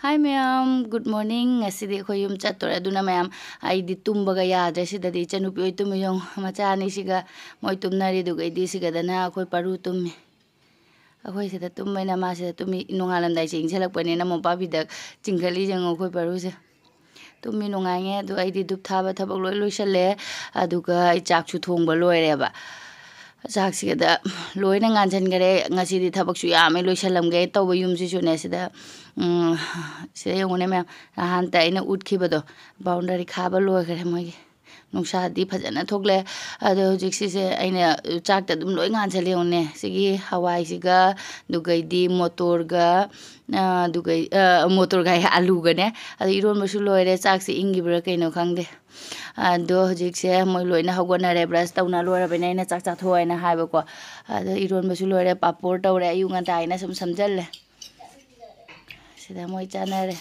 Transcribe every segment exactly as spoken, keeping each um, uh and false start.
Hi ꯃꯌꯥꯝ, good morning꯫ ꯉꯁꯤꯗꯤ ꯑꯩꯈꯣꯏ ꯌꯨꯝ ꯆꯠꯇꯣꯔꯦ꯫ ꯑꯗꯨꯅ ꯃꯌꯥꯝ, ꯑꯩꯗꯤ ꯇꯨꯝꯕꯒ ꯌꯥꯗ꯭ꯔꯦ꯫ ꯁꯤꯗꯗꯤ ꯏꯆꯟꯅꯨꯄꯤ ꯍꯣꯏ ꯇꯨꯝꯃꯤ ꯌꯦꯡꯉꯨ, ꯃꯆꯥ ꯑꯅꯤꯁꯤꯒ ꯃꯣꯏ ꯇꯨꯝꯅꯔꯤ꯫ ꯑꯗꯨꯒ ꯑꯩꯗꯤ ꯁꯤꯒꯗꯅ ꯑꯩꯈꯣꯏ ꯄꯔꯨ ꯇꯨꯝꯃꯤ꯫ ꯑꯩꯈꯣꯏ ꯁꯤꯗ ꯇꯨꯝꯕꯅꯤꯅ ꯃꯥ ꯁꯤꯗ ꯇꯨꯝꯃꯤ꯫ ꯅꯣꯡꯉꯥꯜꯂꯝꯗꯥꯏ ꯆꯦꯡ ꯏꯟꯁꯤꯜꯂꯛꯄꯅꯤꯅ ꯃꯣꯝꯄꯥꯛ ꯐꯤꯗꯛ ꯆꯤꯡꯈꯠꯂꯤ ꯌꯦꯡꯉꯣ ꯑꯩꯈꯣꯏ ꯄꯔꯨꯁꯦ꯫ ꯇꯨꯝꯃꯤ ꯅꯨꯡꯉꯥꯏꯉꯦ꯫ ꯑꯗꯣ ꯑꯩꯗꯤ ꯙꯨꯞ ꯊꯥꯕ ꯊꯕꯛ ꯂꯣꯏ ꯂꯣꯏꯁꯜꯂꯦ꯫ ꯑꯗꯨꯒ ꯑꯩ ꯆꯥꯛꯁꯨ ꯊꯣꯡꯕ ꯂꯣꯏꯔꯦꯕ꯫ ꯆꯥꯛꯁꯤꯗ ꯂꯣꯏꯅ ꯉꯥꯟꯁꯤꯟꯈꯔꯦ꯫ ꯉꯁꯤꯗꯤ ꯊꯕꯛꯁꯨ ꯌꯥꯝꯃꯦ ꯂꯣꯏꯁꯜꯂꯝꯒꯦ ꯇꯧꯕ꯫ ꯌꯨꯝꯁꯤꯁꯨꯅꯦ ꯁꯤꯗ, ꯎꯝ, ꯁꯤꯗ ꯌꯦꯡꯉꯨꯅꯦ ꯃꯌꯥꯝ, ꯅꯍꯥꯟꯇ ꯑꯩꯅ ꯎꯠꯈꯤꯕꯗꯣ, ꯕꯥꯎꯟꯗꯔꯤ ꯈꯥꯕ ꯂꯣꯏꯈꯔꯦ ꯃꯣꯏꯒꯤ꯫ ꯅꯨꯡꯁꯥꯗꯤ ꯐꯖꯅ ꯊꯣꯛꯂꯦ꯫ ꯑꯗꯣ ꯍꯧꯖꯤꯛꯁꯤꯁꯦ ꯑꯩꯅ ꯆꯥꯛꯇ ꯑꯗꯨꯝ ꯂꯣꯏ ꯉꯥꯟꯁꯜꯂꯦ ꯌꯦꯡꯉꯨꯅꯦ꯫ ꯁꯤꯒꯤ ꯍꯋꯥꯏꯁꯤꯒ, ꯑꯗꯨꯒꯩꯗꯤ ꯃꯣꯇꯣꯔꯒ, ꯑ, ꯑꯗꯨꯒꯩ-, ꯑ, ꯃꯣꯇꯣꯔꯒ ꯍꯥꯏ, ꯑꯂꯨꯒꯅꯦ꯫ ꯑꯗꯣ ꯏꯔꯣꯟꯕꯁꯨ ꯂꯣꯏꯔꯦ꯫ ꯆꯥꯛꯁꯦ ꯏꯪꯈꯤꯕ꯭ꯔꯥ ꯀꯩꯅꯣ ꯈꯪꯗꯦ꯫ ꯑꯗꯣ ꯍꯧꯖꯤꯛꯁꯦ ꯃꯣꯏ ꯂꯣꯏꯅ ꯍꯧꯒꯠꯅꯔꯦ, ꯕ꯭ꯔꯁ ꯇꯧꯅ ꯂꯣꯏꯔꯕꯅꯤꯅ ꯑꯩꯅ ꯆꯥꯛ ꯆꯥꯊꯣꯛꯑꯣ ꯍꯥꯏꯅ ꯍꯥꯏꯕꯀꯣ꯫ ꯑꯗꯣ ꯏꯔꯣꯟꯕꯁꯨ ꯂꯣꯏꯔꯦ, ꯄꯥꯄꯣꯔ ꯇꯧꯔꯦ, ꯑꯌꯨꯛ ꯉꯟꯇꯥ ꯑꯩꯅ ꯁꯨꯝ ꯁꯝꯖꯜꯂꯦ꯫ ꯁꯤꯗ ꯃꯣꯏ ꯆꯥꯅꯔꯦ꯫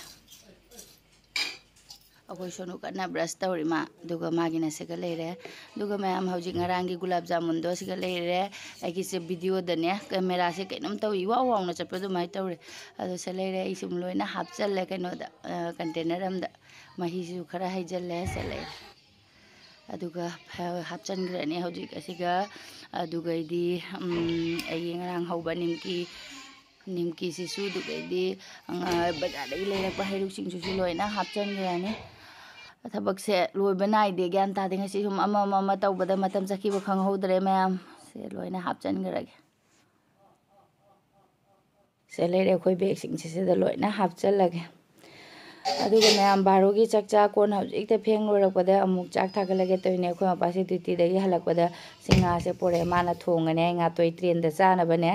ꯑꯩꯈꯣꯏ ꯁꯣꯅꯨ ꯀꯟꯅ ꯕ꯭ꯔꯁ ꯇꯧꯔꯤ ꯃꯥ꯫ ꯑꯗꯨꯒ ꯃꯥꯒꯤꯅ ꯁꯤꯒ ꯂꯩꯔꯦ꯫ ꯑꯗꯨꯒ ꯃꯌꯥꯝ, ꯍꯧꯖꯤꯛ ꯉꯔꯥꯡꯒꯤ ꯒꯨꯂꯥꯞ ꯖꯥꯃꯨꯟꯗꯣ ꯁꯤꯒ ꯂꯩꯔꯦ꯫ ꯑꯩꯒꯤꯁꯦ ꯚꯤꯗꯤꯑꯣꯗꯅꯦ ꯀꯦꯃꯦꯔꯥꯁꯦ ꯀꯩꯅꯣꯝ ꯇꯧꯏ, ꯏꯋꯥꯎ ꯋꯥꯎꯅ ꯆꯠꯄ ꯑꯗꯨꯃꯥꯏꯅ ꯇꯧꯔꯦ꯫ ꯑꯗꯣ ꯁꯤ ꯂꯩꯔꯦ, ꯑꯩ ꯁꯨꯝ ꯂꯣꯏꯅ ꯍꯥꯞꯆꯜꯂꯦ ꯀꯩꯅꯣꯗ, ꯑ, ꯀꯟꯇꯦꯅꯔ ꯑꯃꯗ꯫ ꯃꯍꯤꯁꯤꯁꯨ ꯈꯔ ꯍꯩꯖꯜꯂꯦ꯫ ꯁꯤ ꯂꯩꯔꯦ꯫ ꯑꯗꯨꯒ ꯐ-, ꯍꯥꯞꯆꯤꯟꯈ꯭ꯔꯅꯤ ꯍꯧꯖꯤꯛ ꯑꯁꯤꯒ꯫ ꯑꯗꯨꯒꯩꯗꯤ, ꯎꯝ, ꯑꯩꯒꯤ ꯉꯔꯥꯡ ꯍꯧꯕ ꯅꯤꯝꯀꯤ, ꯅꯤꯝꯀꯤꯁꯤꯁꯨ, ꯑꯗꯨꯒꯩꯗꯤ, ꯑ, ꯕꯖꯥꯔꯗꯒꯤ ꯂꯩꯔꯛꯄ ꯍꯩꯔꯨꯛꯁꯤꯡꯁꯤꯁꯨ ꯂꯣꯏꯅ ꯍꯥꯞꯆꯤꯟꯈ꯭ꯔꯅꯤ꯫ ꯊꯕꯛꯁꯦ ꯂꯣꯏꯕ ꯅꯥꯏꯗꯦ, ꯒ꯭ꯌꯥꯟ ꯇꯥꯗꯦ꯫ ꯉꯁꯤ ꯁꯨꯝ ꯑꯃ ꯑꯃ ꯑꯃ ꯇꯧꯕꯗ ꯃꯇꯝ ꯆꯠꯈꯤꯕ ꯈꯪꯍꯧꯗ꯭ꯔꯦ ꯃꯌꯥꯝ꯫ ꯁꯦ ꯂꯣꯏꯅ ꯍꯥꯞꯆꯤꯟꯈ꯭ꯔꯒꯦ꯫ ꯁꯦ ꯂꯩꯔꯦ, ꯑꯩꯈꯣꯏ ꯕꯦꯒꯁꯤꯡꯁꯦ ꯁꯤꯗ ꯂꯣꯏꯅ ꯍꯥꯞꯆꯜꯂꯒꯦ꯫ ꯑꯗꯨꯒ ꯃꯌꯥꯝ, ꯕꯥꯔꯣꯒꯤ ꯆꯥꯛ ꯆꯥ ꯀꯣꯟ ꯍꯧꯖꯤꯛꯇ ꯐꯦꯡ ꯂꯣꯏꯔꯛꯄꯗ ꯑꯃꯨꯛ ꯆꯥꯛ ꯊꯥꯒꯠꯂꯒꯦ ꯇꯧꯔꯤꯅꯦ꯫ ꯑꯩꯈꯣꯏ ꯃꯄꯥꯁꯦ ꯗ꯭ꯌꯨꯇꯤꯗꯒꯤ ꯍꯜꯂꯛꯄꯗ ꯁꯤ ꯉꯥꯁꯦ ꯄꯨꯔꯛꯑꯦ, ꯃꯥꯅ ꯊꯣꯡꯉꯅꯤ, ꯑꯩ ꯉꯥꯇꯣꯏ ꯇ꯭ꯔꯦꯟꯗ ꯆꯥꯅꯕꯅꯦ꯫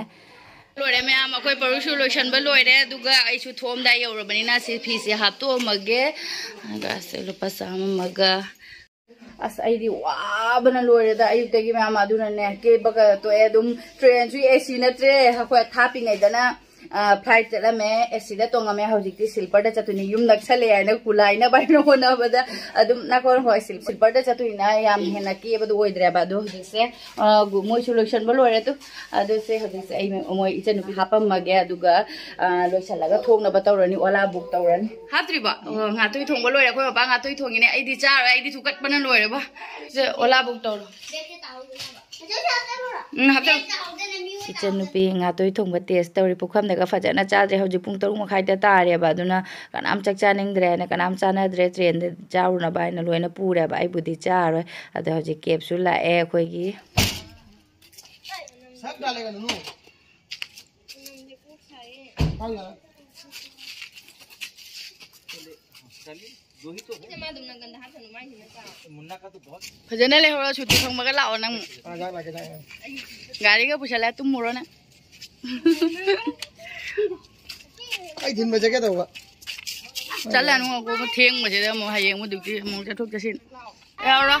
ꯂꯣꯏꯔꯦ ꯃꯌꯥꯝ, ꯑꯩꯈꯣꯏ ꯄꯔꯨꯁꯨ ꯂꯣꯏꯁꯟꯕ ꯂꯣꯏꯔꯦ꯫ ꯑꯗꯨꯒ ꯑꯩꯁꯨ ꯊꯣꯛꯑꯝꯗꯥꯏ ꯌꯧꯔꯕꯅꯤꯅ ꯁꯤ ꯐꯤꯁꯦ ꯍꯥꯞꯇꯣꯛꯑꯝꯃꯒꯦ꯫ ꯑꯗꯨꯒ ꯑꯁꯦ ꯂꯨꯄꯥ ꯆꯥꯝꯃ ꯑꯃꯒ꯫ ꯑꯁ, ꯑꯩꯗꯤ ꯋꯥꯕꯅ ꯂꯣꯏꯔꯦꯗ ꯑꯌꯨꯛꯇꯒꯤ ꯃꯌꯥꯝ꯫ ꯑꯗꯨꯅꯅꯦ, ꯀꯦꯕꯒ ꯇꯣꯛꯑꯦ꯫ ꯑꯗꯨꯝ ꯇ꯭ꯔꯦꯟꯁꯨ ꯑꯦ ꯁꯤ ꯅꯠꯇ꯭ꯔꯦ꯫ ꯑꯩꯈꯣꯏ ꯊꯥꯞꯄꯤꯉꯩꯗꯅ ꯐ꯭ꯂꯥꯏꯠ ꯆꯠꯂꯝꯃꯦ, ꯑꯦꯁꯤꯗ ꯇꯣꯡꯉꯝꯃꯦ꯫ ꯍꯧꯖꯤꯛꯇꯤ ꯁ꯭ꯂꯤꯄꯔꯗ ꯆꯠꯇꯣꯏꯅꯤ꯫ ꯌꯨꯝ ꯅꯛꯁꯜꯂꯛꯑꯦ ꯍꯥꯏꯅ ꯀꯨꯂꯥꯏꯅꯕ ꯍꯥꯏꯅ ꯍꯣꯠꯅꯕꯗ ꯑꯗꯨꯝ ꯅꯥꯀꯣꯟ, ꯍꯣꯏ, ꯁ꯭ꯂꯤꯄꯔꯗ ꯆꯠꯇꯣꯏꯅꯤꯅ ꯌꯥꯝ ꯍꯦꯟꯅ ꯀꯦꯕꯗꯣ ꯑꯣꯏꯗ꯭ꯔꯦꯕ꯫ ꯑꯗꯣ ꯍꯧꯖꯤꯛꯁꯦ, ꯑ, ꯒꯨ-, ꯃꯣꯏꯁꯨ ꯂꯣꯏꯁꯟꯕ ꯂꯣꯏꯔꯦ꯫ ꯑꯗꯨ, ꯑꯗꯨꯁꯦ ꯍꯧꯖꯤꯛꯁꯦ ꯑꯩ ꯃꯣꯏ ꯏꯆꯟꯅꯨꯄꯤ ꯍꯥꯞꯄꯝꯃꯒꯦ, ꯑꯗꯨꯒ, ꯑ, ꯂꯣꯏꯁꯜꯂꯒ ꯊꯣꯡꯅꯕ ꯇꯧꯔꯅꯤ꯫ ꯑꯣꯂꯥ ꯕꯨꯛ ꯇꯧꯔꯅꯤ꯫ ꯍꯥꯞꯇ꯭ꯔꯤꯕꯣ? ꯑꯣ, ꯉꯥꯇꯣꯏ ꯊꯣꯡꯕ ꯂꯣꯏꯔꯦ꯫ ꯑꯩꯈꯣꯏ ꯕꯕꯥ ꯉꯥꯇꯣꯏ ꯊꯣꯡꯉꯤꯅꯦ꯫ ꯑꯩꯗꯤ ꯆꯥꯔꯣꯏ, ꯑꯩꯗꯤ ꯊꯨꯀꯠꯄꯅ ꯂꯣꯏꯔꯦꯕ꯫ ꯁꯦ, ꯑꯣꯂꯥ ꯕꯨꯛ ꯇꯧꯔꯣ꯫ ꯎꯝ, ꯍꯥꯞꯆꯜꯂꯣ꯫ ꯏꯆꯟꯅꯨꯄꯤ ꯉꯥꯇꯣꯏ ꯊꯣꯡꯕ ꯇꯦꯁ ꯇꯧꯔꯤ꯫ ꯄꯨꯈꯝꯗꯒ ꯐꯖꯅ ꯆꯥꯗ꯭ꯔꯦ꯫ ꯍꯧꯖꯤꯛ ꯄꯨꯡ ꯇꯔꯨꯛ ꯃꯈꯥꯏꯗ ꯇꯥꯔꯦꯕ꯫ ꯑꯗꯨꯅ ꯀꯅꯥꯝ ꯆꯥꯛ ꯆꯥꯅꯤꯡꯗ꯭ꯔꯦꯅ ꯀꯅꯥꯝ ꯆꯥꯅꯗ꯭ꯔꯦ꯫ ꯇ꯭ꯔꯦꯟꯗ ꯆꯥꯔꯨꯅꯕ ꯍꯥꯏꯅ ꯂꯣꯏꯅ ꯄꯨꯔꯦꯕ꯫ ꯑꯩꯕꯨꯗꯤ ꯆꯥꯔꯣꯏ꯫ ꯑꯗꯣ ꯍꯧꯖꯤꯛ ꯀꯦꯞꯁꯨ ꯂꯥꯛꯑꯦ ꯑꯩꯈꯣꯏꯒꯤ꯫ सब डालेगा नूनू। पानी डाला। ꯐꯖꯅ ꯂꯩꯍꯧꯔꯣ, ꯁꯨꯇꯤ ꯐꯪꯕꯒ ꯂꯥꯛꯑꯣ ꯅꯪ꯫ ꯒꯥꯔꯤꯒ ꯄꯨꯁꯜꯂ ꯇꯨꯝꯃꯨꯔꯣ ꯅꯪ꯫ ꯑꯩ ꯊꯤꯟꯕ ꯆꯠꯀꯦ ꯇꯧꯕ꯫ ꯆꯠꯂꯅꯨ, ꯑꯃꯨꯛ ꯊꯦꯡꯕꯁꯤꯗ ꯑꯃꯨꯛ ꯍꯌꯦꯡ ꯑꯃꯨꯛ ꯗ꯭ꯌꯨꯇꯤ ꯑꯃꯨꯛ ꯆꯠꯊꯣꯛ ꯆꯠꯁꯤꯟ꯫ ꯌꯥꯎꯔꯣ꯫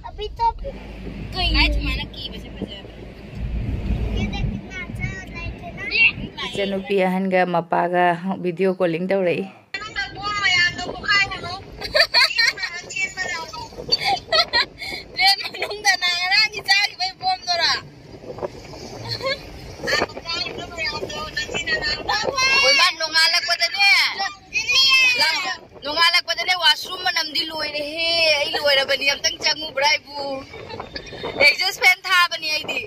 अभी तो ꯀꯩꯅꯣ? ꯁꯨꯃꯥꯏꯅ ꯀꯤꯕꯁꯦ ꯐꯖꯕ꯫ ꯏꯆꯟꯅꯨꯄꯤ ꯑꯍꯟꯒ ꯃꯄꯥꯒ ꯚꯤꯗꯤꯑꯣ ꯀꯣꯂꯤꯡ ꯇꯧꯔꯛꯏ꯫ ꯇ꯭ꯔꯦꯟ ꯃꯅꯨꯡꯗ ꯅꯪ ꯉꯔꯥꯡꯒꯤ ꯆꯥꯈꯤꯕꯩ ꯕꯣꯝꯗꯨꯔꯣ? ꯑꯩꯈꯣꯏ ꯃꯥ ꯅꯣꯡꯉꯥꯜꯂꯛꯄꯗꯅꯦ, ꯅꯣꯡꯉꯥꯜꯂꯛꯄꯗꯅꯦ ꯋꯥꯁꯔꯨꯝ ꯃꯅꯝꯗꯤ ꯂꯣꯏꯔꯦꯍꯦ꯫ ꯑꯩ ꯂꯣꯏꯔꯕꯅꯤ, ꯑꯝꯇꯪ ꯆꯪꯉꯨꯕ꯭ꯔꯥ ꯑꯩꯕꯨ? ꯑꯦꯛꯖꯣꯁ ꯐꯦꯟ ꯊꯥꯕꯅꯤ ꯑꯩꯗꯤ꯫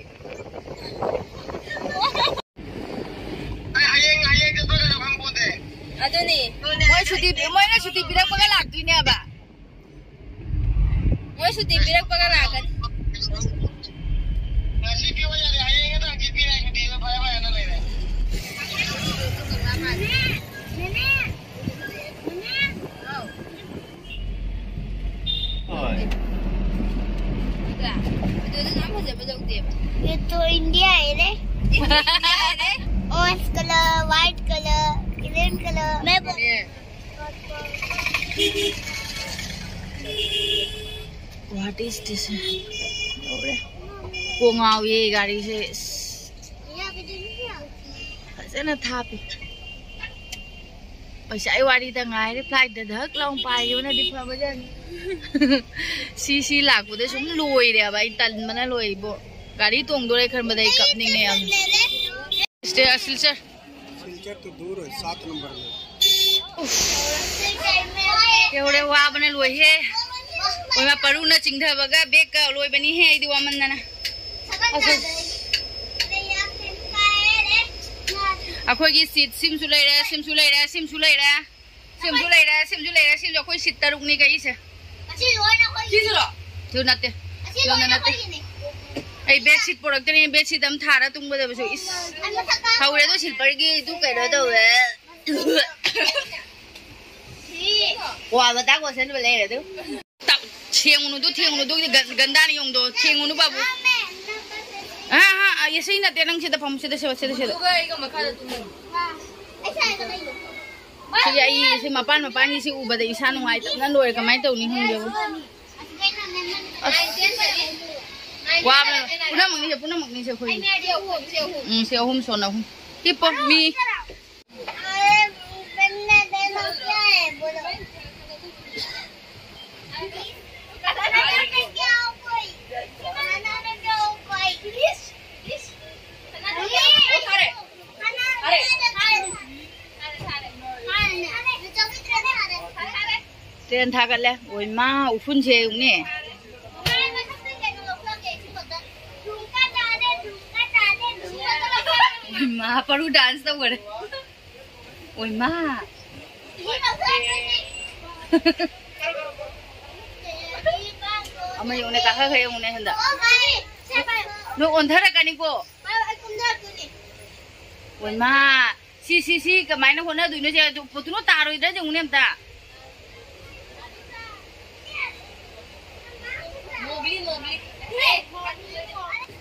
ꯑꯗꯨꯅꯤ꯫ ꯃꯣꯏ ꯁꯨꯇꯤ ꯄꯤ-, ꯃꯣꯏꯅ ꯁꯨꯇꯤ ꯄꯤꯔꯛꯄꯒ ꯂꯥꯛꯇꯣꯏꯅꯦꯕ꯫ ꯃꯣꯏ ꯁꯨꯇꯤ ꯄꯤꯔꯛꯄꯒ ꯂꯥꯛꯀꯅꯤ꯫ ꯉꯁꯤ ꯄꯤꯌꯣ ꯌꯥꯔꯦ, ꯍꯌꯦꯡ ꯅꯠꯇ꯭ꯔ ꯍꯪꯆꯤꯠ ꯄꯤꯔꯦ, ꯁꯨꯇꯤ ꯐꯔꯦ ꯐꯔꯦꯅ ꯂꯩꯔꯦ꯫ ꯑꯗꯨꯗ ꯌꯥꯝ ꯐꯖꯕ ꯂꯧꯗꯦꯕ꯫ ये तो इंडिया है रे। इंडिया है रे। Orange colour, white colour, green colour। मैं What is this? ꯌꯧꯔꯦ꯫ ꯀꯣꯛ ꯉꯥꯎꯏ ꯒꯥꯔꯤꯁꯦ꯫ ꯐꯖꯅ ꯊꯥꯞꯄꯤ꯫ ꯄꯩꯁꯥ ꯑꯩ ꯋꯥꯔꯤꯗ ꯉꯥꯏꯔꯦ꯫ Flightꯇ ꯙꯛ ꯂꯥꯎ ꯄꯥꯏꯈꯤꯕꯅꯗꯤ ꯐꯕꯖꯥꯠꯅꯤ꯫ ꯁꯤ ꯁꯤ ꯂꯥꯛꯄꯗ ꯁꯨꯝ ꯂꯣꯏꯔꯦꯕ꯫ ꯑꯩ ꯇꯟꯕꯅ ꯂꯣꯏꯔꯦ ꯏꯕꯣ꯫ ꯒꯥꯔꯤ ꯇꯣꯡꯗꯣꯔꯦ ꯈꯟꯕꯗ ꯑꯩ ꯀꯞꯅꯤꯡꯉꯦ ꯌꯥꯝ꯫ ꯁꯤꯜꯆꯔ꯫ सिलचर तो दूर है, सात नंबर में। ꯌꯧꯔꯦ, ꯋꯥꯕꯅ ꯂꯣꯏꯍꯦ꯫ ꯑꯣꯏꯃꯥ, ꯄꯔꯨꯅ ꯆꯤꯡꯊꯕꯒ ꯕꯦꯒꯀ ꯂꯣꯏꯕꯅꯤꯍꯦ ꯑꯩꯗꯤ ꯋꯥꯃꯟꯗꯅ꯫ ꯑꯁ꯫ ꯑꯩꯈꯣꯏꯒꯤ ꯁꯤꯠ ꯁꯤꯝꯁꯨ ꯂꯩꯔꯦ, ꯁꯤꯝꯁꯨ ꯂꯩꯔꯦ, ꯁꯤꯝꯁꯨ ꯂꯩꯔꯦ, ꯁꯤꯝꯁꯨ ꯂꯩꯔꯦ, ꯁꯤꯝꯁꯨ ꯂꯩꯔꯦ, ꯁꯤꯝꯁꯨ ꯑꯩꯈꯣꯏ ꯁꯤꯠ ꯇꯔꯨꯛꯅꯤ ꯀꯛꯏꯁꯦ꯫ ꯑꯁꯤ ꯂꯣꯏꯅ ꯑꯩꯈꯣꯏꯒꯤ꯫ ꯁꯤꯁꯨꯔꯣ? ꯑꯗꯨ ꯅꯠꯇꯦ꯫ ꯑꯁꯤ ꯑꯗꯨꯅ ꯂꯣꯏꯅ ꯅꯠꯇꯦ꯫ ꯑꯩꯈꯣꯏꯒꯤꯅꯦ꯫ ꯑꯩ ꯕꯦꯗꯁꯤꯠ ꯄꯨꯔꯛꯇ꯭ꯔꯤꯉꯩ ꯕꯦꯗꯁꯤꯠ ꯑꯃ ꯊꯥꯔ ꯇꯨꯝꯒꯗꯕꯁꯨ꯫ ꯏꯁ꯫ ꯑꯩ ꯃꯊꯛꯇ ꯍꯧꯔꯦ ꯑꯗꯣ ꯁꯤꯜꯄꯔꯒꯤ ꯑꯗꯨ ꯀꯩꯅꯣ ꯇꯧꯋꯦ꯫ ꯁꯤ꯫ ꯋꯥ ꯃꯇꯥꯡ ꯋꯥꯁꯟꯕ ꯂꯩꯔꯦ ꯑꯗꯨ꯫ ꯇ-, ꯊꯦꯡꯉꯨꯅꯨꯗꯨ, ꯊꯦꯡꯉꯨꯅꯨꯗꯨ, ꯒꯟ-, ꯒꯟꯗꯥꯅ ꯌꯣꯡꯗꯣ, ꯊꯦꯡꯉꯨꯅꯨ ꯕꯥꯕꯨ꯫ ꯑꯥ, ꯑꯥ, ꯑꯥ, ꯌꯦꯁꯤ ꯅꯠꯇꯦ, ꯅꯪ ꯁꯤꯗ ꯐꯝ, ꯁꯤꯗ, ꯁꯤꯗ, ꯁꯤꯗ, ꯁꯤꯗ꯫ ꯑꯗꯨꯒ ꯑꯩꯒ ꯃꯈꯥꯗ ꯇꯨꯝꯃꯣ꯫ ꯑꯩ ꯁꯥꯏꯗ ꯂꯩꯌꯣ꯫ ꯁꯤꯒꯤ ꯑꯩ ꯁꯤ ꯃꯄꯥꯟ ꯃꯄꯥꯟꯒꯤ ꯁꯤ ꯎꯕꯗ ꯏꯁꯥ ꯅꯨꯡꯉꯥꯏꯇꯕꯅ ꯂꯣꯏꯔꯦ, ꯀꯃꯥꯏꯅ ꯇꯧꯅꯤ ꯈꯪꯗꯦꯕꯨ꯫ ꯑꯁ꯫ ꯋꯥꯕꯅ ꯄꯨꯝꯅꯃꯛꯅꯤꯁꯦ, ꯄꯨꯝꯅꯃꯛꯅꯤꯁꯦ ꯑꯩꯈꯣꯏꯒꯤ꯫ ꯁꯤ ꯑꯍꯨꯝ, ꯁꯤ ꯑꯍꯨꯝ꯫ ꯎꯝ, ꯁꯤ ꯑꯍꯨꯝ ꯁꯣꯟ ꯑꯍꯨꯝ꯫ ꯍꯤꯞꯄꯣ, ꯃꯤ꯫ ꯇ꯭ꯔꯦꯟ ꯊꯥꯒꯠꯂꯦ꯫ ꯑꯣꯏꯃꯥ, ꯎꯐꯨꯟꯁꯦ ꯌꯦꯡꯉꯨꯅꯦ꯫ ꯑꯣꯏꯃꯥ, ꯄꯔꯨ dance ꯇꯧꯈꯔꯦ꯫ ꯑꯣꯏꯃꯥ꯫ ꯑꯃ ꯌꯦꯡꯉꯨꯅꯦ, ꯀꯥꯈꯠꯈ꯭ꯔꯦ ꯌꯦꯡꯉꯨꯅꯦ ꯍꯟꯗꯛ꯫ ꯅꯣꯏ ꯑꯣꯟꯊꯔꯛꯀꯅꯤꯀꯣ꯫ ꯑꯣꯏꯃꯥ꯫ ꯁꯤ, ꯁꯤ, ꯁꯤ ꯀꯃꯥꯏꯅ ꯍꯣꯠꯅꯗꯣꯏꯅꯣ? ꯁꯦ, ꯑꯗꯨ ꯄꯣꯠꯇꯨꯅ ꯇꯥꯔꯣꯏꯗ꯭ꯔꯥ ꯌꯦꯡꯉꯨꯅꯦ ꯑꯝꯇ꯫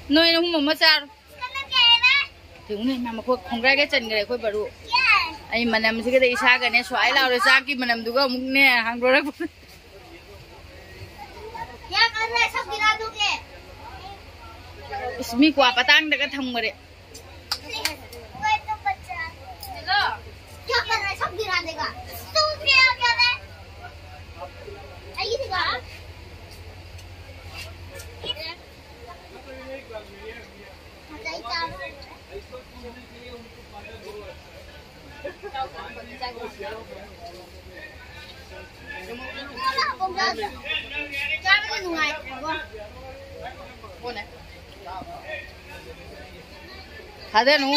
ꯅꯣꯏ ꯑꯍꯨꯝ ꯑꯃ ꯆꯥꯔꯣ꯫ ꯌꯦꯡꯉꯨꯅꯦ, ꯃꯥ ꯃꯈꯣꯏ ꯈꯣꯡꯒ꯭ꯔꯥꯏꯒ ꯆꯟꯈ꯭ꯔꯦ ꯑꯩꯈꯣꯏ ꯕꯔꯨ꯫ ꯑꯩ ꯃꯅꯝꯁꯤꯒꯗ ꯏꯁꯥꯒꯅꯦ ꯁ꯭ꯋꯥꯏ ꯂꯥꯎꯔꯦ, ꯆꯥꯛꯀꯤ ꯃꯅꯝꯗꯨꯒ ꯑꯃꯨꯛꯅꯦ ꯍꯥꯡꯗꯣꯔꯛꯄ꯫ ꯏꯁ, ꯃꯤ ꯀ꯭ꯋꯥ ꯄꯇꯥꯡꯗꯒ ꯊꯝꯈꯔꯦ꯫ ꯆꯥꯕꯗ ꯅꯨꯡꯉꯥꯏꯇ꯭ꯔꯕꯣ? ꯊꯥꯗꯅꯨ꯫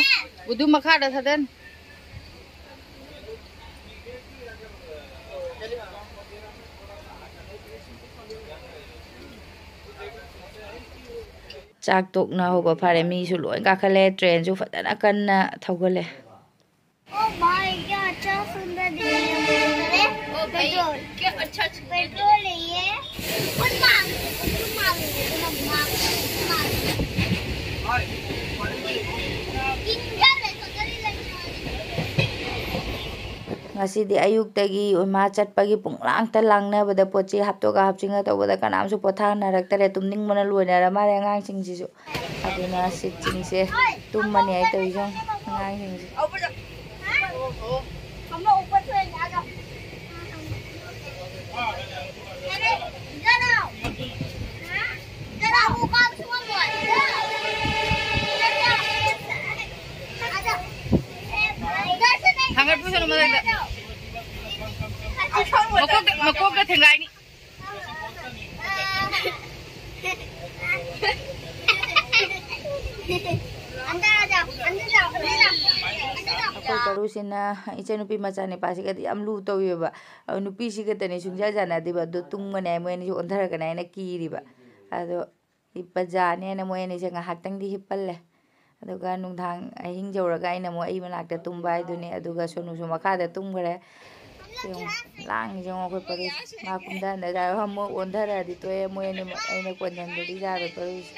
ꯎꯗꯨ ꯃꯈꯥꯗ ꯊꯥꯗꯅꯨ꯫ ꯆꯥꯛ ꯇꯣꯛꯅ ꯍꯧꯕ ꯐꯔꯦ꯫ ꯃꯤꯁꯨ ꯂꯣꯏ ꯀꯥꯈꯠꯂꯦ꯫ ꯇ꯭ꯔꯦꯟꯁꯨ ꯐꯖꯅ ꯀꯟꯅ ꯊꯧꯒꯠꯂꯦ꯫ Oh my God, क्या सुंदर दिखने में है। ओ भाई, पेट्रोल। क्या अच्छा अच्छा। पेट्रोल है ये। फुल मांग, फुल मांग, फुल मांग, फुल मांग। इंजन है तो चली लगने वाली। ꯉꯁꯤꯗꯤ ꯑꯌꯨꯛꯇꯒꯤ ꯃꯥ ꯆꯠꯄꯒꯤ ꯄꯨꯡꯂꯥꯡꯇ ꯂꯥꯡꯅꯕꯗ ꯄꯣꯠ ꯆꯩ ꯍꯥꯞꯇꯣꯛꯑꯒ ꯍꯥꯞꯆꯤꯟꯒ ꯇꯧꯕꯗ ꯀꯅꯥꯝꯁꯨ ꯄꯣꯊꯥꯅꯔꯛꯇꯔꯦ꯫ ꯇꯨꯝꯅꯤꯡꯕꯅ ꯂꯣꯏꯅꯔ ꯃꯥꯜꯂꯦ ꯑꯉꯥꯡꯁꯤꯡꯁꯤꯁꯨ꯫ ꯑꯗꯨꯅ ꯁꯤꯠꯁꯤꯡꯁꯦ ꯇꯨꯝꯃꯅꯤ ꯍꯥꯏ ꯇꯧꯔꯤꯁꯦ ꯌꯦꯡꯉꯣ ꯑꯉꯥꯡꯁꯤꯡꯁꯦ꯫ ꯊꯥꯡꯒꯠꯄꯨꯁꯅꯨ ꯃꯊꯛꯇ꯫ ꯃꯀꯣꯛꯇ, ꯃꯀꯣꯛꯇ ꯊꯦꯡꯒꯥꯏꯅꯤ꯫ अंदर आ जाओ, अंदर जाओ, अंदर जाओ, अंदर जाओ। ꯑꯩꯈꯣꯏ ꯄꯔꯨꯁꯤꯅ ꯏꯆꯟꯅꯨꯄꯤ ꯃꯆꯥ ꯅꯤꯄꯥꯁꯤꯒꯗꯤ ꯌꯥꯝ ꯂꯨ ꯇꯧꯋꯦꯕ꯫ ꯑꯗꯣ ꯅꯨꯄꯤꯁꯤꯒꯗꯅꯤ ꯁꯨꯡꯌꯥ ꯌꯥꯅꯗꯦꯕ꯫ ꯑꯗꯣ ꯇꯨꯝꯒꯅꯤ ꯍꯥꯏ, ꯃꯣꯏ ꯑꯅꯤꯁꯨ ꯑꯣꯟꯊꯔꯛꯀꯅꯤ ꯍꯥꯏꯅ ꯀꯤꯔꯤꯕ꯫ ꯑꯗꯣ ꯍꯤꯞꯄꯖꯥꯅꯦꯅ ꯃꯣꯏ ꯑꯅꯤꯁꯦ ꯉꯥꯏꯍꯥꯛꯇꯪꯗꯤ ꯍꯤꯞꯄꯜꯂꯦ꯫ ꯑꯗꯨꯒ ꯅꯨꯡꯗꯥꯡ ꯑꯍꯤꯡ ꯌꯧꯔꯒ ꯑꯩꯅ ꯑꯃꯨꯛ ꯑꯩ ꯃꯅꯥꯛꯇ ꯇꯨꯝꯕ ꯍꯥꯏꯗꯨꯅꯤ꯫ ꯑꯗꯨꯒ ꯁꯣꯅꯨꯁꯨ ꯃꯈꯥꯗ ꯇꯨꯝꯈ꯭ꯔꯦ꯫ ꯌꯦꯡꯉꯣ, ꯂꯥꯡꯉꯤꯁꯦ ꯌꯦꯡꯉꯣ ꯑꯩꯈꯣꯏ ꯄꯔꯨꯁꯦ꯫ ꯃꯥ ꯀꯨꯝꯊꯍꯟꯗ ꯌꯥꯔꯣꯏ, ꯑꯃꯨꯛ ꯑꯣꯟꯊꯔꯛꯑꯗꯤ ꯇꯣꯛꯑꯦ꯫ ꯃꯣꯏ ꯑꯅꯤꯃꯛ ꯑꯩꯅ ꯀꯣꯟꯁꯤꯟꯗꯗꯤ ꯌꯥꯔꯣꯏ ꯄꯔꯨꯁꯦ꯫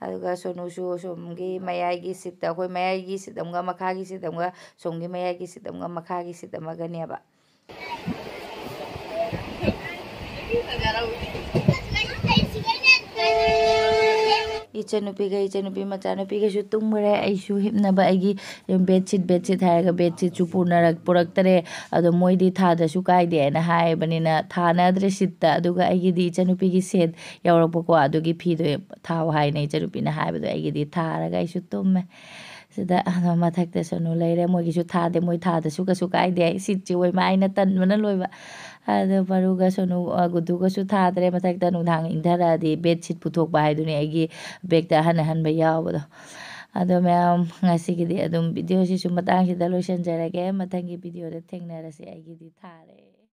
ꯑꯗꯨꯒ ꯁꯣꯅꯨꯁꯨ ꯁꯣꯝꯒꯤ ꯃꯌꯥꯏꯒꯤ ꯁꯤꯠꯇ, ꯑꯩꯈꯣꯏ ꯃꯌꯥꯏꯒꯤ ꯁꯤꯠ ꯑꯃꯒ ꯃꯈꯥꯒꯤ ꯁꯤꯠ ꯑꯃꯒ, ꯁꯣꯝꯒꯤ ꯃꯌꯥꯏꯒꯤ ꯁꯤꯠ ꯑꯃꯒ ꯃꯈꯥꯒꯤ ꯁꯤꯠ ꯑꯃꯒꯅꯦꯕ꯫ ꯏꯆꯟꯅꯨꯄꯤꯒ ꯏꯆꯟꯅꯨꯄꯤ ꯃꯆꯥꯅꯨꯄꯤꯒꯁꯨ ꯇꯨꯝꯈ꯭ꯔꯦ꯫ ꯑꯩꯁꯨ ꯍꯤꯞꯅꯕ ꯑꯩꯒꯤ ꯕꯦꯠꯁꯤꯠ, ꯕꯦꯠꯁꯤꯠ ꯍꯥꯏꯔꯒ ꯕꯦꯠꯁꯤꯠꯁꯨ ꯄꯨꯅꯔꯛ-, ꯄꯨꯔꯛꯇꯔꯦ꯫ ꯑꯗꯣ ꯃꯣꯏꯗꯤ ꯊꯥꯗꯁꯨ ꯀꯥꯏꯗꯦ ꯍꯥꯏꯅ ꯍꯥꯏꯕꯅꯤꯅ ꯊꯥꯅꯗ꯭ꯔꯦ ꯁꯤꯠꯇ꯫ ꯑꯗꯨꯒ ꯑꯩꯒꯤꯗꯤ ꯏꯆꯟꯅꯨꯄꯤꯒꯤ ꯁꯦꯠ ꯌꯥꯎꯔꯛꯄꯀꯣ, ꯑꯗꯨꯒꯤ ꯐꯤꯗꯣ ꯊꯥꯎ ꯍꯥꯏꯅ ꯏꯆꯟꯅꯨꯄꯤꯅ ꯍꯥꯏꯕꯗꯣ ꯑꯩꯒꯤꯗꯤ ꯊꯥꯔꯒ ꯑꯩꯁꯨ ꯇꯨꯝꯃꯦ꯫ ꯁꯤꯗ ꯑꯗꯣ ꯃꯊꯛꯇ ꯁꯣꯅꯨ ꯂꯩꯔꯦ꯫ ꯃꯣꯏꯒꯤꯁꯨ ꯊꯥꯗꯦ꯫ ꯃꯣꯏ ꯊꯥꯗꯁꯨ ꯀꯩꯁꯨ ꯀꯥꯏꯗꯦ꯫ ꯁꯤꯠꯁꯤ ꯑꯣꯏꯃ ꯑꯩꯅ ꯇꯟꯕꯅ ꯂꯣꯏꯕ꯫ ꯑꯗꯣ ꯄꯥꯔꯨꯒ ꯁꯣꯅꯨ, ꯑ, ꯒꯨꯗꯨꯒꯁꯨ ꯊꯥꯗ꯭ꯔꯦ꯫ ꯃꯊꯛꯇ ꯅꯨꯡꯗꯥꯡ ꯏꯪꯊꯔꯛꯑꯗꯤ bed sheet ꯄꯨꯊꯣꯛꯄ ꯍꯥꯏꯗꯨꯅꯤ ꯑꯩꯒꯤ bag ꯇ ꯑꯍꯟ ꯑꯍꯟꯕ ꯌꯥꯎꯕꯗꯣ꯫ ꯑꯗꯣ ꯃꯌꯥꯝ, ꯉꯁꯤꯒꯤꯗꯤ ꯑꯗꯨꯝ video ꯁꯤꯁꯨ ꯃꯇꯥꯡꯁꯤꯗ ꯂꯣꯏꯁꯤꯟꯖꯔꯒꯦ꯫ ꯃꯊꯪꯒꯤ video ꯗ ꯊꯦꯡꯅꯔꯁꯤ꯫ ꯑꯩꯒꯤꯗꯤ ꯊꯥꯔꯦ꯫